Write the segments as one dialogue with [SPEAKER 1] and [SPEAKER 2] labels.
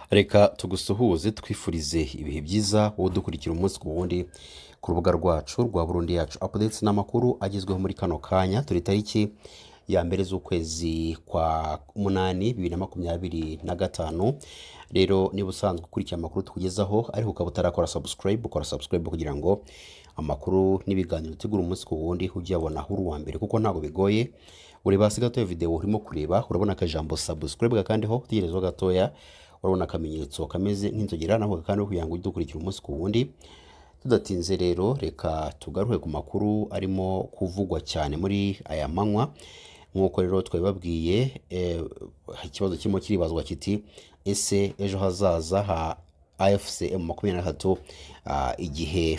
[SPEAKER 1] Reka tugusuhuze, twifurize ibihe byiza wowe udukurikira umunsi ku wundi ku rubuga rwacu rwa Burundi Yacu Updates n'amakuru agezweho muri kano kanya. Turi tariki ya 1 z'ukwezi kwa 8 2025. Rero niba usanzwe ukurikira amakuru tukugezaho ariko ukaba utarakora subscribe, ukora subscribe kugira ngo amakuru n'ibiganiro utegura umunsi ku wundi ujye uyabona uri uwa mbere, kuko ntabwo bigoye. Ureba hasi gatoya video urimo kureba, urabona akajambo "subscribe", gakandeho, utegerezeho gatoya, urabona akamenyetso kameze nk'inzogera, naho gakandeho kugira ngo ujye udukurikira umunsi ku wundi. Tudatinze rero, reka tugaruke ku makuru arimo kuvugwa cyane muri aya manywa. Nk'uko rero twabibabwiye, ikibazo kirimo kiribazwa kiti: ese ejo hazaza ha AFC M23, igihe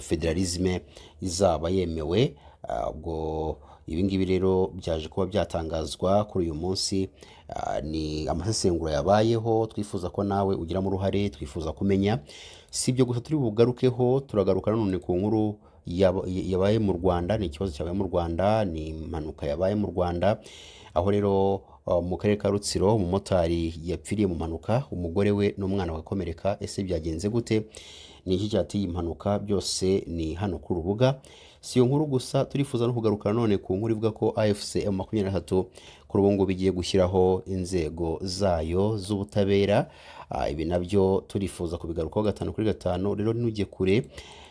[SPEAKER 1] fédéralisme izaba yemewe? Ubwo ibi ngibi rero byaje kuba byatangazwa kuri uyu munsi. Ni amasesengura yabayeho, twifuza ko nawe ugiramo uruhare, twifuza kumenya. Si ibyo gusa turi bugarukeho, turagaruka nanone ku nkuru yabaye mu Rwanda. Ni ikibazo cyabaye mu Rwanda, ni impanuka yabaye mu Rwanda, aho rero mu karere ka Rutsiro umumotari yapfiriye mu mpanuka, umugore we n'umwana bagakomereka. Ese byagenze gute? Ni iki cyateye impanuka? Byose ni hano ku rubuga. Si iyo nkuru gusa, turifuza no kugaruka nanone ku nkuru ivuga ko AFC M23 kuri ubu ngubu igiye gushyiraho inzego zayo z'ubutabera. Ibi nabyo turifuza kubigarukaho gatanu kuri gatanu, rero ntujye kure.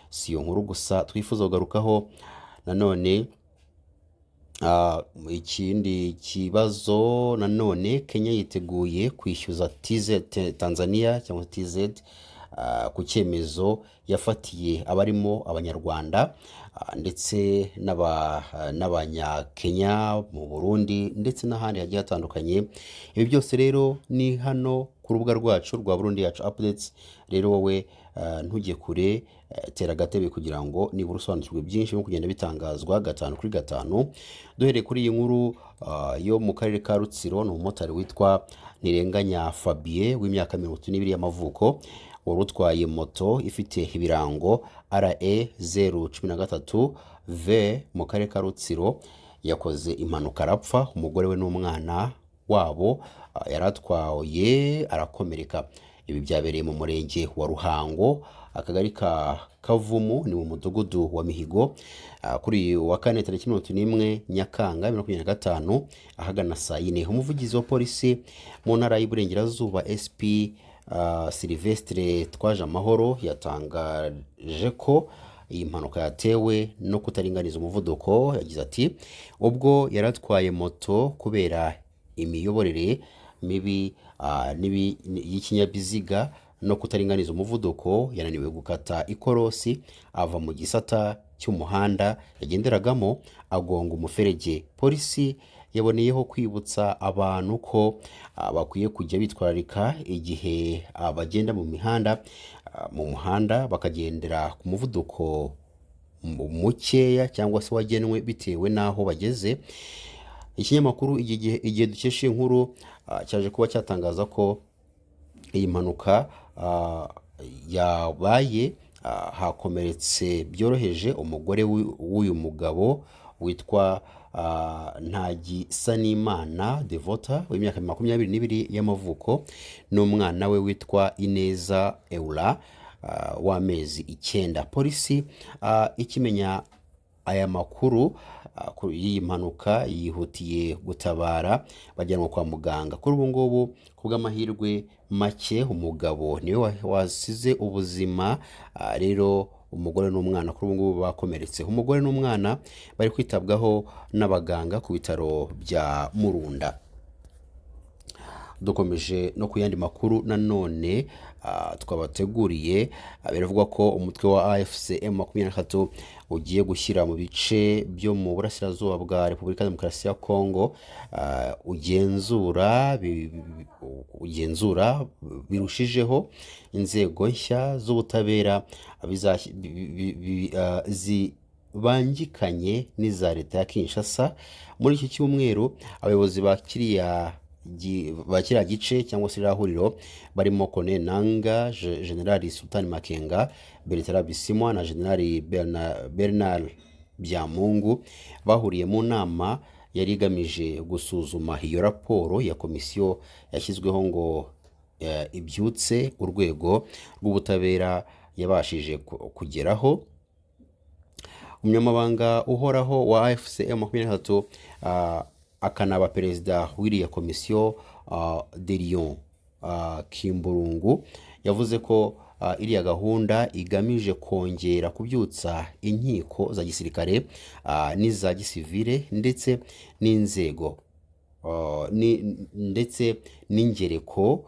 [SPEAKER 1] Si iyo nkuru gusa twifuza kugarukaho nanone. Ikindi kibazo nanone, Kenya yiteguye kwishyuza TZ, Tanzania cyangwa TZ, ku cyemezo yafatiye abarimo Abanyarwanda, ndetse n'Abanyakenya mu Burundi ndetse n'ahandi hagiye hatandukanye. Ibi byose rero ni hano ku rubuga rwacu rwa Burundi Yacu Updates. Rero wowe ntujye kure, tera agatebe kugira ngo nibura usobanukirwe byinshi birimo kugenda bitangazwa gatanu kuri gatanu. Duhereye kuri iyi nkuru yo mu karere ka Rutsiro, ni umumotari witwa Ntirenganya Fabien w'imyaka 32 y'amavuko wari utwaye moto ifite ibirango RE 013 V mu karere ka Rutsiro, yakoze impanuka arapfa, umugore we n'umwana wabo yari atwaye arakomereka. Ibi byabereye mu murenge wa Ruhango, akagari ka Kavumu, ni mu mudugudu wa Mihigo, kuri uyu wa kane tariki 31 Nyakanga 2025 ahagana saa 4. Umuvugizi wa polisi mu ntara y'Iburengerazuba, SP Sylvestre Twajamahoro, yatangaje ko iyi mpanuka yatewe no kutaringaniza umuvuduko. Yagize ati: "Ubwo yari atwaye moto, kubera imiyoborere mibi y'ikinyabiziga no kutaringaniza umuvuduko, yananiwe gukata ikorosi, ava mu gisata cy'umuhanda yagenderagamo, agonga umuferege." Polisi yaboneyeho kwibutsa abantu ko bakwiye kujya bitwararika igihe bagenda mu mihanda, mu muhanda bakagendera ku muvuduko mukeya cyangwa se wagenwe bitewe n'aho bageze. Ikinyamakuru Igihe dukesha iyi nkuru cyaje kuba cyatangaza ko iyi mpanuka yabaye, hakomeretse byoroheje umugore w'uyu mugabo witwa Ntagisanimana Devota w'imyaka 22 y'amavuko n'umwana we witwa Ineza Eula w'amezi 9. Polisi ikimenya aya makuru y'iyi mpanuka yihutiye gutabara, bajyanwa kwa muganga. Kuri ubu ngubu, ku bw'amahirwe make, umugabo niwe wasize ubuzima. Rero umugore n'umwana kuri ubu ngubu bakomeretse. Umugore n'umwana bari kwitabwaho n'abaganga ku bitaro bya Murunda. Dukomeje no ku yandi makuru nanone twabateguriye, biravugwa ko umutwe wa AFC M23 ugiye gushyira mu bice byo mu burasirazuba bwa Repubulika ya Demokarasi ya Kongo ugenzura birushijeho inzego nshya z'ubutabera zibangikanye n'iza leta ya Kinshasa. Muri iki cyumweru abayobozi ba kiriya gice cyangwa se iriya huriro barimo Corneille Nanga, General Sultan Makenga, Bertrand Bisimwa na General Bernard Byamungu bahuriye mu nama yari igamije gusuzuma iyo raporo ya komisiyo yashyizweho ngo ibyutse urwego rw'ubutabera yabashije kugeraho. Umunyamabanga uhoraho wa AFC M23, akanaba perezida w'iriya komisiyo, de Lyon Kimburungu, yavuze ko iriya gahunda igamije kongera kubyutsa inkiko za gisirikare n'iza gisivile ndetse n'inzego ndetse n'ingereko,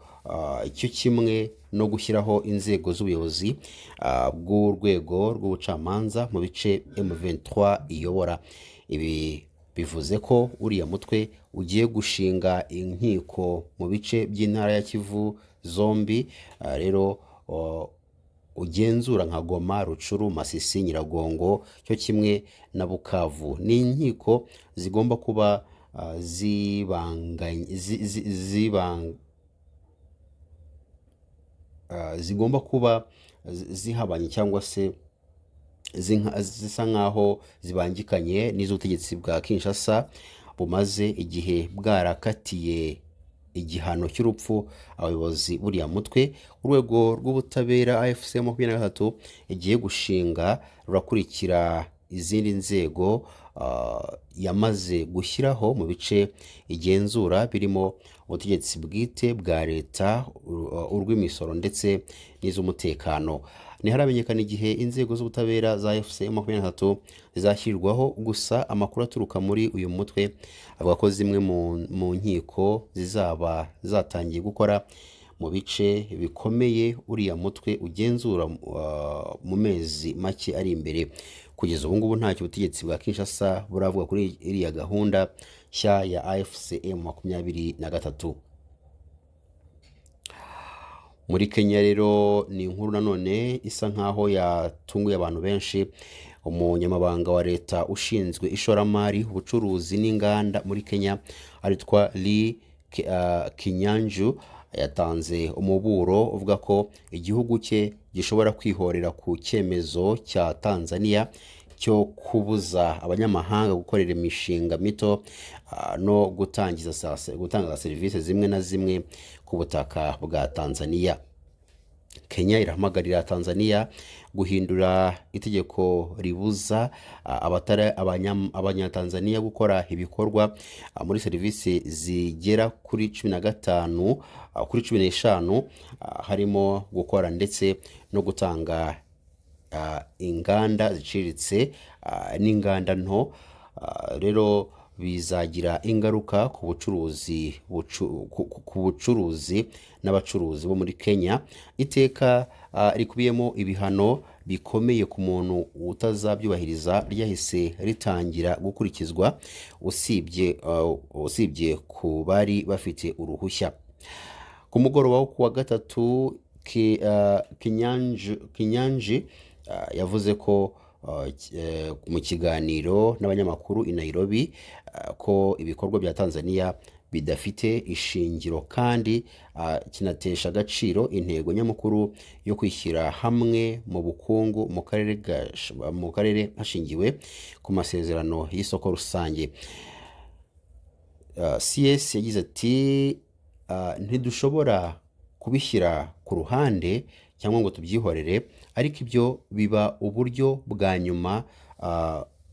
[SPEAKER 1] cyo kimwe no gushyiraho inzego z'ubuyobozi bw'urwego rw'ubucamanza mu bice M23 iyobora. Ibi bivuze ko uriya mutwe ugiye gushinga inkiko mu bice by'intara ya Kivu zombi, rero ugenzura nka Goma, Rucuru, Masisi, Nyiragongo cyo kimwe na Bukavu. Ni inkiko zigomba kuba zigomba kuba zihabanye cyangwa se zisa nkaho zibangikanye n'iz'ubutegetsi bwa Kinshasa bumaze igihe bwarakatiye igihano cy'urupfu abayobozi buriya mutwe. Urwego rw'ubutabera AFC 23 igiye gushinga rurakurikira izindi nzego yamaze gushyiraho mu bice igenzura, birimo ubutegetsi bwite bwa leta, urw'imisoro ndetse n'iz'umutekano. Ntiharamenyekana igihe inzego z'ubutabera za AFC 23 zizashyirwaho, gusa amakuru aturuka muri uyu mutwe avuga ko zimwe mu nkiko zizaba zatangiye gukora mu bice bikomeye uriya mutwe ugenzura mu mezi make ari imbere. Kugeza ubu ngubu ntacyo ubutegetsi bwa Kinshasa buravuga kuri iriya gahunda nshya ya AFC 23. Muri Kenya rero ni inkuru nanone isa nkaho yatunguye abantu benshi. Umunyamabanga wa leta ushinzwe ishoramari, ubucuruzi n'inganda muri Kenya aritwa Lee Kinyanju yatanze umuburo uvuga ko igihugu cye gishobora kwihorera ku cyemezo cya Tanzania cyo kubuza abanyamahanga gukorera imishinga mito no gutanga serivisi zimwe na zimwe ku butaka bwa Tanzania. Kenya irahamagarira Tanzania guhindura itegeko ribuza abatari abanyatanzania gukora ibikorwa muri serivisi zigera kuri 15, kuri 15, harimo gukora ndetse no gutanga inganda ziciriritse n'inganda nto. Rero bizagira ingaruka ku bucuruzi ku bucuruzi n'abacuruzi bo muri Kenya. Iteka rikubiyemo ibihano bikomeye ku muntu utazabyubahiriza ryahise ritangira gukurikizwa, usibye ku bari bafite uruhushya. Ku mugoroba wo kuwa gatatu, Kinyanji yavuze ko mu kiganiro n'abanyamakuru i Nairobi ko ibikorwa bya Tanzania bidafite ishingiro kandi kinatesha agaciro intego nyamukuru yo kwishyira hamwe mu bukungu mu karere hashingiwe ku masezerano y'isoko rusange. CS yagize ati: "Ntidushobora kubishyira ku ruhande cyangwa ngo tubyihorere, ariko ibyo biba uburyo bwa nyuma.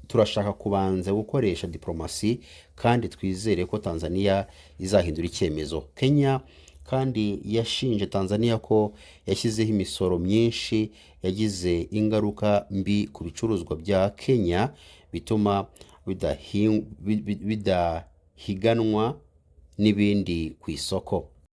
[SPEAKER 1] Turashaka kubanza gukoresha diplomasi kandi twizere ko Tanzania izahindura icyemezo." Kenya kandi yashinje Tanzania ko yashyizeho imisoro myinshi yagize ingaruka mbi ku bicuruzwa bya Kenya, bituma bidahiganwa n'ibindi ku isoko.